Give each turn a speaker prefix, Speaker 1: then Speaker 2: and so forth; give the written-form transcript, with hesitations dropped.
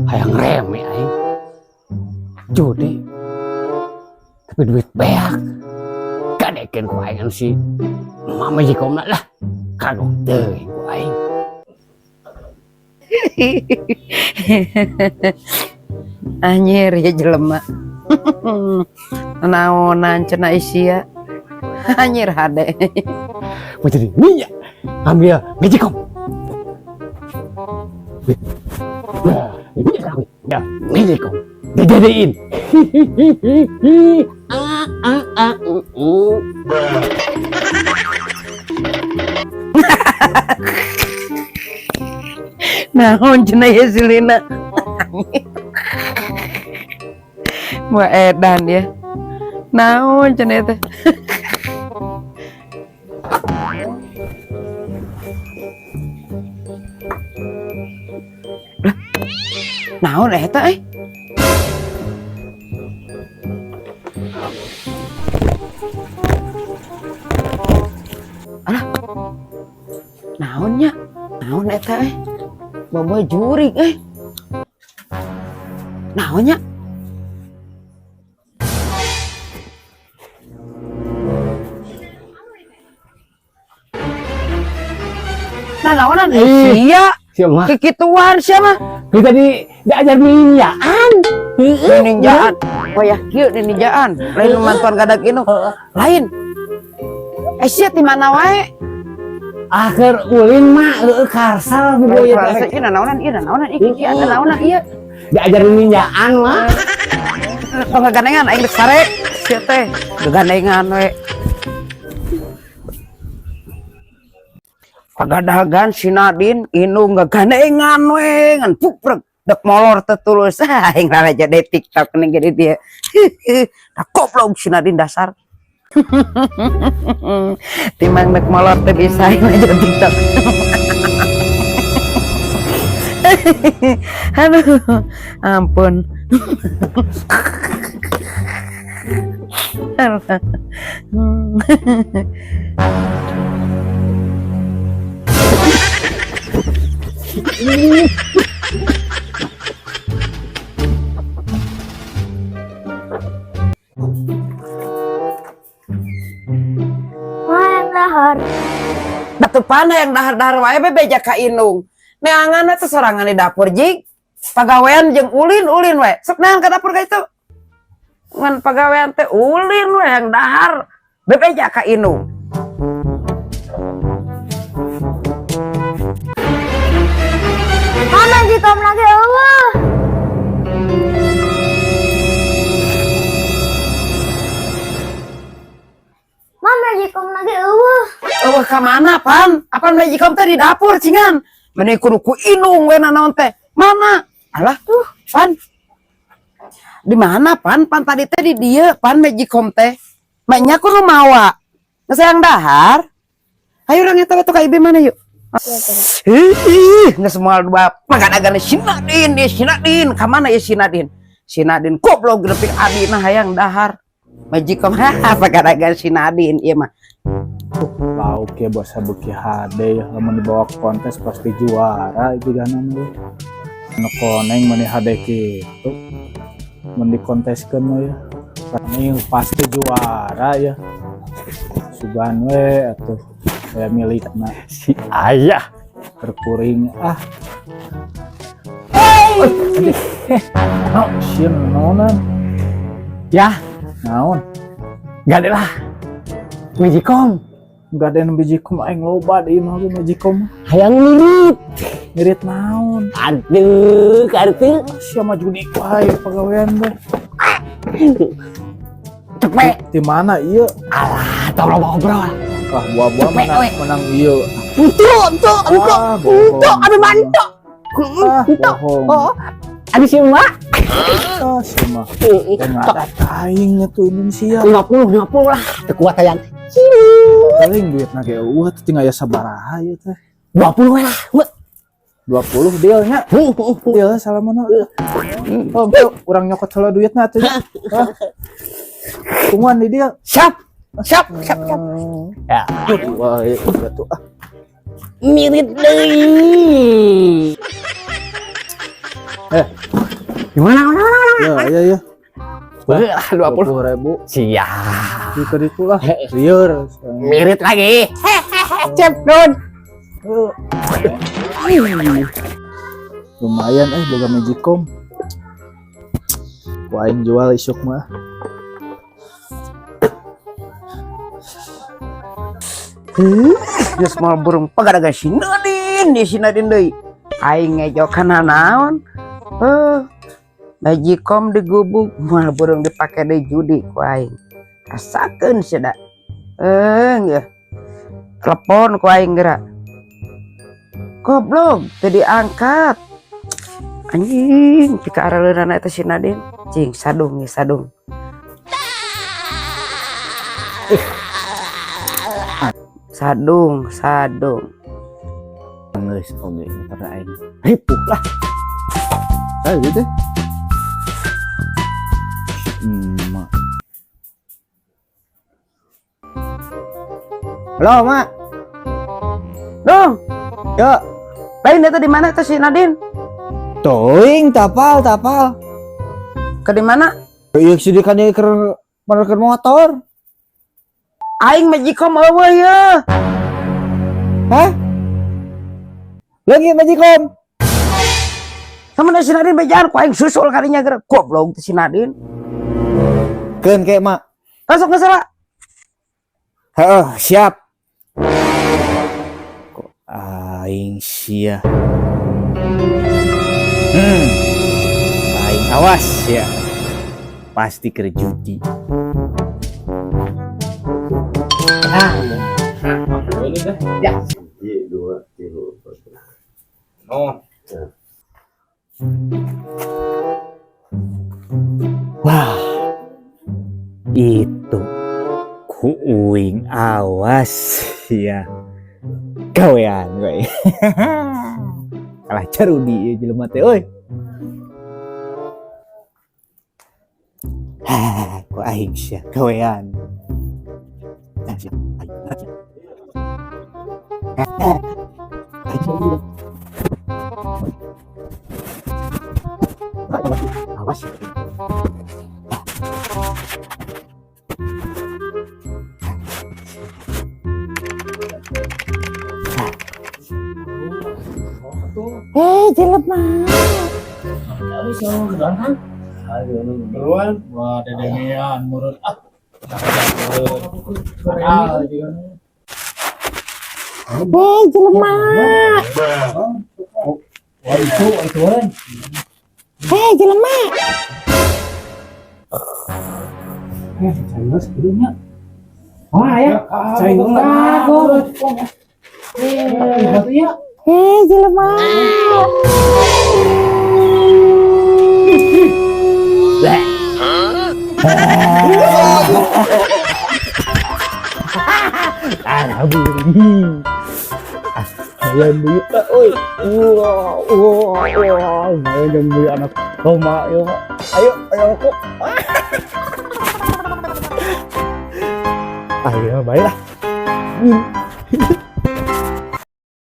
Speaker 1: Hayang reme aing. Judi. Tapi duit beak. Gadekeun ku aing anu si Mama Jikom lah. Kagok teuing ku aing.
Speaker 2: Anjir ya jelema. Naonan cenah isia. Anjir hade.
Speaker 1: Mau jadi minyak. Ambil Magicom. Ya, Magicom. Digedein. Ah, ah, ah, uh.
Speaker 2: Naon cenah ya si Lina. Wah edan ya. Naon cenah teh. Lah, naon eta eh? Alah. Naon nya? Naon eta eh? Bobo jurig eh. Naon nya? Nah, naonan
Speaker 1: Ih.
Speaker 2: sia
Speaker 1: Siapa mah?
Speaker 2: kikituan sia mah.
Speaker 1: Kita tadi diajar minyakan.
Speaker 2: Ninjaan. Oh ya, kieu ninjaan. Lain mantuan gadak inu. Lain. Eh sia di mana wae?
Speaker 1: Akhir ulin mah heueuh karsal bu
Speaker 2: Ieu naonan ieu naonan ieu ieu naonan ieu.
Speaker 1: Diajar ninjaan mah.
Speaker 2: Tong gagandengan aing geus sare sia teh. Gagandengan we. Pagadagan si Nadine indung gagandengan we ngan puprek dek molor teu tulus. Aing lalaja de TikTok nih jadi dia. Da goblok si Nadine dasar. Timang dek molor teu bisa aing aja TikTok. Aduh, ampun.
Speaker 3: Wah, dahar.
Speaker 2: Batu panah yang dahar-dahar wae bebeja ka indung. Neangan teh sorangan di dapur jig. Pagawean jeung ulin-ulin we. Sok neangan ka dapur ka itu. Ngan pagawean teh ulin we yang dahar. Bebeja ka indung.
Speaker 3: Mama jikom lagi eueuh. Mama jikom lagi eueuh.
Speaker 2: Eueuh ka mana pan? Apan magicom teh di dapur cingan. Meni kudu ku indung we nanaon teh. Mana? Alah tuh, pan. Di mana pan? Pan tadi teh di dieu pan magicom teh. Maknya kudu mawa. Geus hayang dahar. Ayo urang eta we ka ibe mana yuk? Ih, geus moal dua pagadagan si Nadine, ieu si Nadine. Ka mana ieu si Nadine? Si Nadine goblok nepi adina hayang dahar. Magicom pagadagan si Nadine ieu mah.
Speaker 4: Lauk ya bahasa beuki hade ya lamun dibawa ke kontes pasti juara itu kan namanya. Nu koneng meni hade kitu. Mun dikonteskeun mah ya. Ini pasti juara ya. Sugan we atuh aya milikna
Speaker 1: Si ayah.
Speaker 4: terkuring ah. Oh, sieun naonan?
Speaker 1: Ya,
Speaker 4: Naon?
Speaker 1: gak ada lah. Magicom.
Speaker 4: Enggak ada yang magicom aing loba di imah ge magicom.
Speaker 1: Hayang mirip.
Speaker 4: Ngirit naon?
Speaker 1: Aduh, kartu.
Speaker 4: Sia mah judi wae pagawean teh.
Speaker 1: Cepet.
Speaker 4: Di mana ieu?
Speaker 1: Alah, tong loba obrol.
Speaker 4: Wah, buah-buah
Speaker 1: Cepet,
Speaker 4: menang,
Speaker 1: we.
Speaker 4: menang ieu.
Speaker 1: Entuk, entuk, entuk.
Speaker 4: Ah, bohong.
Speaker 1: Entuk, aduh mantuk.
Speaker 4: Ah,
Speaker 1: Entuk.
Speaker 4: bohong.
Speaker 1: Oh, aduh si emak.
Speaker 4: Ah, si mah. Dan ada aing atuh Indonesia.
Speaker 1: 50, 50 lah. Teu kuat hayang.
Speaker 4: Paling duit na ge eueuh teh tinggal aya sabaraha ieu teh.
Speaker 1: 20 we lah.
Speaker 4: 20 dealnya. Deal salamana. Oh, engke urang nyokot heula duitna atuh. Ah. Tungguan di dia.
Speaker 1: Siap. Siap, siap, siap. Ya.
Speaker 4: Wah, ieu atuh ah.
Speaker 1: Mirip deui. Gimana mana mana?
Speaker 4: Ya, ya, ya.
Speaker 1: Lah, 20.
Speaker 4: 20 ribu.
Speaker 1: Siap.
Speaker 4: Itu itu lah. Lieur.
Speaker 1: Mirip lagi. Cep don.
Speaker 4: Lumayan boga magicom. Ku aing jual isuk mah.
Speaker 2: Geus moal burung pagadagan si Nadin, di si Nadin deui. Aing ngejokan naon? Magicom digubuk, moal burung dipake deui judi ku aing. Rasakeun sia da. Geus. Telepon ku aing geura. Goblok, teu diangkat. Anjing, pika araleunana eta si Nadin. Cing, sadung ge sadung. Sadung, sadung.
Speaker 1: Geus oge motor aing. Ripuh lah.
Speaker 4: Ayo gitu. Mak. Halo, Mak.
Speaker 2: Dong.
Speaker 4: Ya.
Speaker 2: Lain eta di mana eta si Nadin?
Speaker 4: Toing tapal, tapal.
Speaker 2: Ke di mana?
Speaker 4: Ieu si kan ieu keur keur motor.
Speaker 2: Aing magicom eueuh ye.
Speaker 4: Hah? Lagi magicom.
Speaker 2: Sama si Nadin bejaan ku aing susul kadinya geura. Goblok teh si Nadin.
Speaker 4: Keun ke, Mak.
Speaker 2: Masuk geus lah.
Speaker 4: Heeh, siap. Kok aing sia. Aing awas ya. Pasti keur judi.
Speaker 1: Ah.
Speaker 5: Ya. 2, 3, 4.
Speaker 1: Oh.
Speaker 4: Wah. Itu ku uing awas ya. Gawean we. Kalah carudi ieu jelema teh euy. Ku aing sia gawean. Awas.
Speaker 3: Jelema.
Speaker 4: Beruan. Wah, dedengean murut. Ah.
Speaker 3: Jelema.
Speaker 4: Wah, itu kan.
Speaker 3: Jelema.
Speaker 4: Serius kudunya.
Speaker 1: Wah ya. Cai takut.
Speaker 3: Jelema.
Speaker 4: Lumayan beli, oi. Wah, wah, wah, lumayan beli anak Roma, yuk. Ayo, ayo aku. Ayo, baiklah.